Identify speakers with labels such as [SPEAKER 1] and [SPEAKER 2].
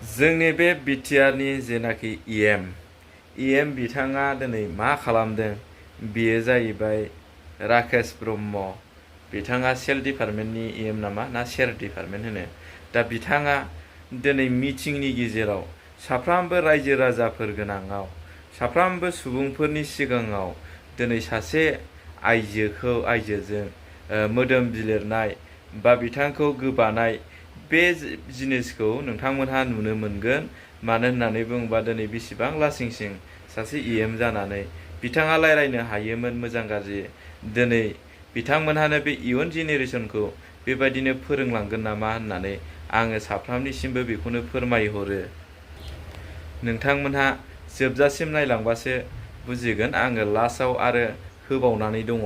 [SPEAKER 1] जोंनि बे बिटिआरनि जेनाखि इएम बिथाङा दिनै मा खालामदों बेयो जाहैबाय राकेश ब्रह्म। बिथाङा सेल डिपार्टमेन्टनि इएम नामा ना सेर डिपार्टमेन्ट होनो। दा बिथाङा दिनै मिटिंनि गेजेराव साफ्रोमबो रायजो राजाफोर गोनाङाव साफ्रोमबो सुबुंफोरनि सिगाङाव दिनै सासे आइजोजों मोदोम बिलिरनाय बा बिथांखौ गोबानाय बे जिनिसखौ नोंथांमोनहा नुनो मोनगोन। मानो होननानै बुङोबा दिनै बेसेबां लासिंसिं सासे इएम जानानै बिथाङा रायलायनो हायोमोन मोजां गाज्रि। दिनै बिथांमोनहानो बे इयुन जेनेरेसनखौ बेबायदिनो फोरोंलांगोन नामा होननानै आङो साफ्रोमनिसिमबो बेखौनो फोरमायहरो। नोंथांमोनहा जोबजासिम नायलांबासो बुजिगोन। आङो लास्टआव आरो होबावनानै दङ।